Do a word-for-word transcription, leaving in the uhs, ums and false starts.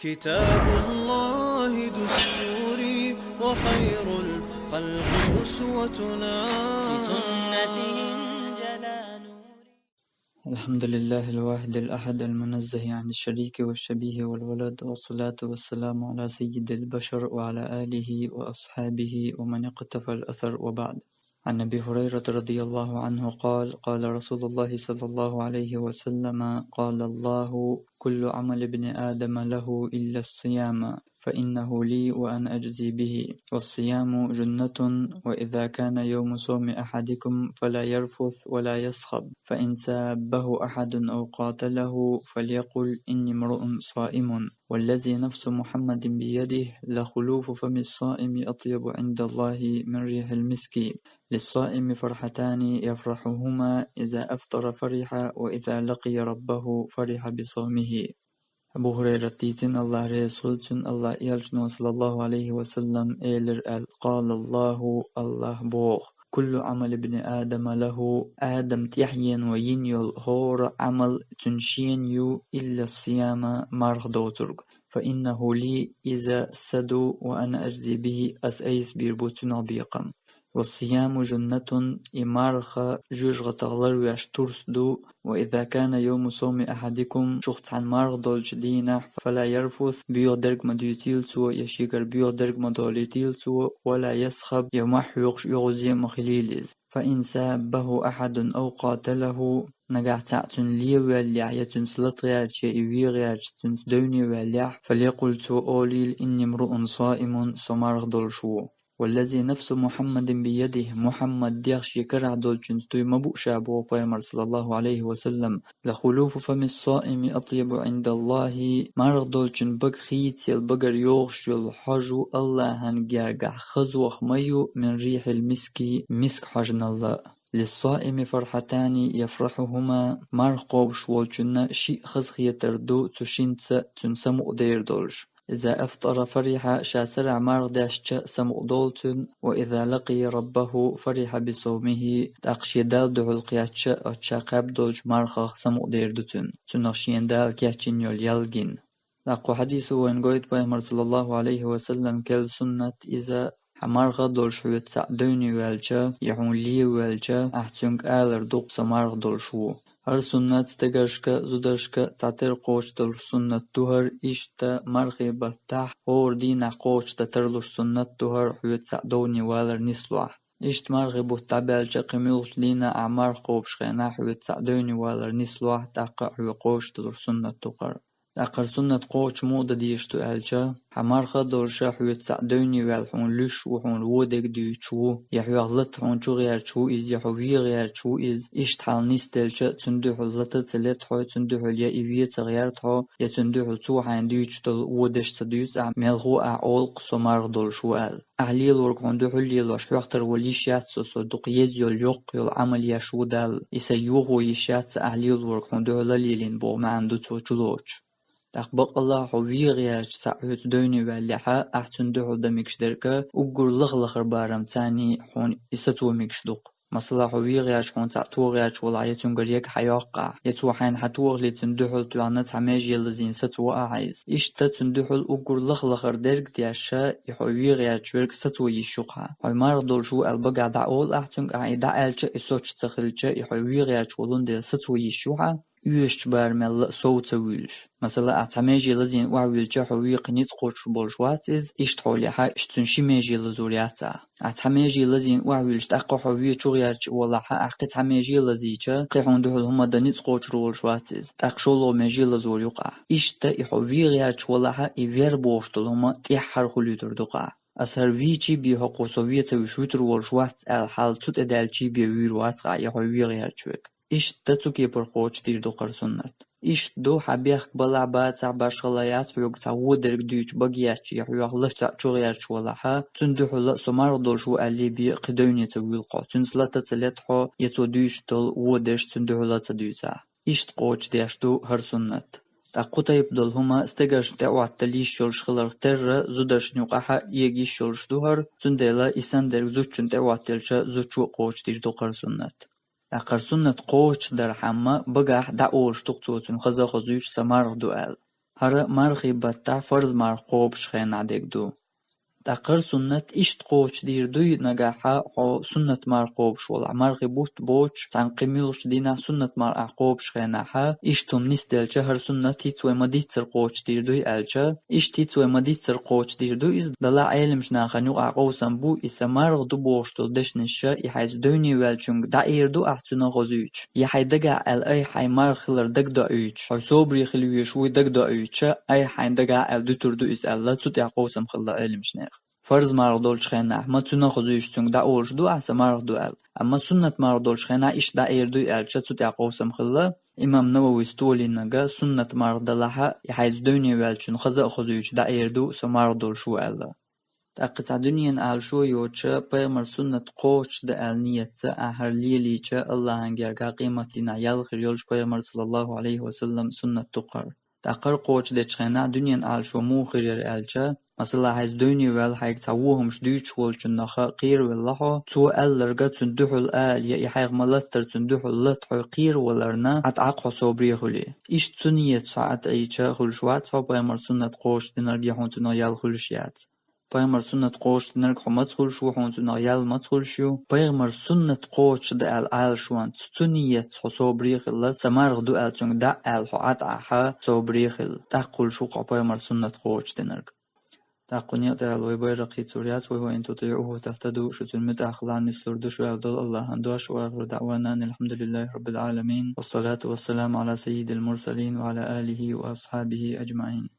كتاب الله دستوري وخير الخلق أسوتنا. بسنته انجلى نوري. الحمد لله الواحد الأحد المنزه عن الشريك والشبيه والولد، والصلاة والسلام على سيد البشر وعلى آله وأصحابه ومن اقتفى الأثر، وبعد. عن أبي هريرة رضي الله عنه قال: قال رسول الله صلى الله عليه وسلم: قال الله: كل عمل ابن آدم له إلا الصيام، فإنه لي وأنا أجزي به، والصيام جنة، وإذا كان يوم صوم أحدكم فلا يرفث ولا يصخب، فإن سابه أحد أو قاتله فليقل: إني امرؤ صائم، والذي نفس محمد بيده لخلوف فم الصائم أطيب عند الله من ريح المسك، للصائم فرحتان يفرحهما: إذا أفطر فرح، وإذا لقي ربه فرح بصومه. Абу Хурайрат дийцина, Аллах реза хуьлда цунна, Аллах элчано, саллаллаху алейхи ва саллам, элира аьлла: قال الله, Аллах боху: كل عمل ابن آدم له, Адам тӀехьа йина йолу хӀора Ӏамал цуьнан шена ю, إلا الصيام, марха доцург. فإنه لي, иза сан ду, وأنا أجزي به, ас айса бийр бу цунах бекхам. والصيام جنة, и марха жоьжахатех ларвеш турс ду, وإذا كان يوم صوم أحدكم, шух цхьана марха долчу дийнахь, فلا يرفث, боьха дерг ма дуьйцийла цо, я шегара боьха дерг ма долуьйтийла цо, ولا يصخب, я мохь хьоькхуш оьгӀазе а ма хилийла иза. فإن سابه أحد أو قاتله, нагахь цхьаъ цуьнан лен ваьллехь, я цуьнца лата гӀерташ, я и вен гӀерташ, цуьнца девне ваьллехь, فليقل, цо олийла: إني امرؤ صائم, со марха долуш ву. والذي نفس محمد بيده, Мухьаммадан дегӀ шен карахь долчуьнца дуй ма бу ша, боху пайхамара, саллаллаху алейхи ва саллам, لخلوف فم الصائم أطيب عند الله, марха долчун бага хийцаялла багара йогӀуш йолу хьожа Аллахьан гергахь хазох ма ю, من ريح المسك, миск хьожанал а. للصائم فرحتان يفرحهما, марха кхобуш волчунна шиъ хазахетар ду, цу шинца цуьнан самукъадер долуш. إذا أفطر فرح, ша сарахь марха дешча самукъадолу цуьнан, وإذا لقي ربه فرح بصومه, тӀаккха шен Далла дуьхьал кхетча, оцу ша кхаьбна долчу мархах самукъадер ду цуьнан, цунах шена Дала кечйина йолу ял гина. ТӀаккха кху хьадисо вайна гойту пайхамара, саллаллаху алейхи ва саллам, керла суннат иза: хьан марха долуш хьоьца цхьаъ девне ваьлча, я хьуна лен ваьлча, ахь цуьнга алар ду-кх: со марха долуш ву. ХӀара суннат стегаршка, зударшка цхьатерра кхочушдалуш суннат ду хӀара, иштта мархин баттахь хӀора дийнахь кхочушдан тарлуш суннат ду хӀара, хьоьца цхьаъ девне валар нислохь. Иштта мархин бутт дӀабаьлча, кхин муьлххачу дийнахь ахь марха кхобуш хенахь, хьоьца цхьаъ девне валар нислохь, тӀаккха а хьоьца кхочушдалур суннат ду хӀара. ТӀаккха хӀара суннат кхочуш муха дан дезаш ду аьлча, хьан марха долуш хьоьца цхьаъ девне ваьлла хьуна луьйш ву, хьуна вон дерг дуьйцуш ву, я хьоьх лата хьуна чу гӀерташ ву иза, я хьо вен гӀерташ ву иза, иштта хьал нисделча, цуьнан дуьхьал лата а ца лета хьо, цуьнан дуьхьал я и вен ца гӀерта хьо, я цуьнан дуьхьал цо хьайна дуьйцуш долу вон дерш ца дуьйцу ахь, мелхо а ахь олу-кх: со марха долуш ву, аьлла. Ахь лелориг хьуна дуьхьал лелош хьоьхтар вала йиш яц со, со дукха еза йолу, йоккха йолу Ӏамал еш ву Далла, и сан йохо йиш яц сан ахь лелориг хьуна дуьхьал а лелийна боху маьӀна ду цо чулоцуш. ТӀаккха баккъалла хьо вен гӀерташ цхьаъ хьоьца девне ваьллехь, ахь цуьнан дуьхьал дан мегаш дерг а, уггар лаха-лахара барамца царний хьуна и сацо мегаш ду-кх. Масала, хьо вен гӀерташ хьуна цхьаъ тоха гӀерташ волахь, я цуьнгара яга хьан йоккху ахь, я цо хьайна хьан тохале цуьнан дуьхьал тоьхна цхьа меже лазийна сацо ахь иза. Иштта цуьнан дуьхьал уггар лаха-лахара дерг а деш, и хьо вен гӀерташ верг сацо йиш ю-кх хьан. Хьо марха долуш ву аьлла багахь дӀаолу ахь цуьнга, ахь и дӀааьлча, и соцуш ца хилча, и хьо вен гӀерташ волун дела сацо йиш ю хьан, оьшучу барамелла а сов ца вуьйлуш. Масала, ахь цхьа меже лазийна охьавуьйлча, хьо вен кхин ницкъ кхочуш болуш вац иза, иштта хьолехь, иштта цуьнан ши меже лазор яц ахь. Ахь цхьа меже лазийна охьавуьйлуш, тӀаккха хьо вен чу гӀерташ волахь, ахь кхин цхьа меже лазийча, кхин хьуна дуьхьал хӀума дан ницкъ кхочур волуш вац иза, тӀаккха шолгӀа меже лазор ю-кх ахь. Иштта и хьо вен гӀерташ волахь, и вер бохуш долу хӀума тӀеххьара хуьлуьйтур ду-кх ахь. Аса хӀара вийчий бен хьо кху со вен ца вуьйш вуьтур волуш вац аьлла хьал цу тӀе даьллачий бен вуьйр вац-кх ахь, я хьо вен гӀерташ верг. Иштта цу кепара кхочушдийр ду хӀара суннат. Иштта ду, хьан бехк балахь, бацахь, башхалла яц хьоьга цхьа вон дерг дуьйцуш бага етташ, я хьоьх лата цхьаъ чу гӀерташ волахь, цуьнан дуьхьал а со марха долуш ву аьллий бен кхин девне ца вуьйлу-кх хьо, цуьнца лата а ца лета хьо, я цо дуьйцуш долу вон дерш цуьнан дуьхьал а ца дуьйцахь. Иштта кхочушдеш ду хӀара суннат. ТӀаккха кху тайпа долу хӀума стегаршна тӀеӀоттала йиш йолуш хиларх терра, зударшна юкъахь а эга йиш йолуш ду хӀара, цундела и санна дерг зудчунна тӀеӀоттаелча, зудчо а кхочушдийр ду хӀара суннат. ТӀаккха хӀара суннат кхочушдархьама багахь дӀаолуш ду-кх цо цуьнан хаза а хозуьйтуш, сан марха ду аьлла. ХӀара мархий баттахь фарз марха кхобуш хенахь дерг ду. ТӀаккха хӀара суннат иштта кхочушдийр дуй, нагахь хьо суннат марха кхобуш волахь, мархий бутт боцуш, цхьана кхин муьлххачу дийнахь суннат марха ахь кхобуш хенахь, иштта хӀума нисделча, хӀара суннат хӀинца вай ма-дийццара кхочушдийр дуй аьлча, иштта хӀинца вай ма-дийццара кхочушдийр ду иза, делахь Ӏеламчу нахана юкъахь къовсам бу, и сан марха ду бохуш долу дешнаш, и хьайца дуьйне ваьллачуьнга дӀаэр ду ахь цуьнан хозуьйтуш, я хьайн дагахь аьлла, ай, хьайн марха хилар дагадоуьйтуш, хьо собаре хила везаш вуй дагадоуьйтуш, ай, хьайн дагахь аьлла дуьтур ду иза аьлла, цу тӀехь къовсам хилла Ӏеламчу нехан. Фарз марха долчу хенахь ма цуьнан хозуьйтуш цуьнга дӀаолуш ду ахь сан марха ду аьлла, амма суннат марха долчу хенахь иштта дӀаэр дуй аьлча, цу тӀехь къовсам хилла. Имам Нававис толийнарг, суннат марха далахь, и хьайца дуьйне ваьллачунна хаза а хозуьйтуш дӀаэр ду, со марха долуш ву аьлла. ТӀаккха цхьа дуьненан Ӏалашо йоцуш, пайхамар суннат кхочушдан аьлла ниятца ахь хӀара лелийча, Аллахьан гергахь къематдийнахь ял хир йолуш пайхамар, саллаллаху Ӏалайхи ва саллам, суннат ду-кх хӀара. ТӀаккха хӀара кхочушдечу хенахь дуьненан Ӏалашо муха хир яра аьлча, масала, хьайца дуьйне ваьлла, хьайга цхьа вон хӀумнаш дуьйцуш волчунах кхера велахь хьо, цо аьлларг цунна дуьхьал ала, я и хьайх ма-латтара цунна дуьхьал лата хьо кхераваларна, Ӏад Ӏа-кх хьо собаре хуьлий. Иштта цу ниятца хьо Ӏад Ӏийча хуьлуш вац хьо пайхамар суннат кхочушдинарг, я хьуна цунах ял хуьлуш яц. Пайхамар суннат кхочушдинарг хьо маца хуьлуш ву, хьуна цунах ял маца хуьлуш ю? Пайхамар суннат кхочушдан аьлла Ӏалашонца, цу ниятца хьо собаре хилла, сан марха ду аьлла цуьнга дӀа а аьлла, хьо Ӏад Ӏахь собаре хила. ТӀаккха хуьлуш ву-кх хьо пайхамар суннат кхочушдинарг. ТӀаккха кху некъа тӀехь вай байракх хийцур яц, вай: «وإن تطيعوه تهتدوا», шу цуьнан муьтӀахь хилахь нислур ду шу аьлла долу Аллахьан дош. وآخر دعوانا أن الحمد لله رب العالمين، والصلاة والسلام على سيد المرسلين وعلى آله وأصحابه أجمعين.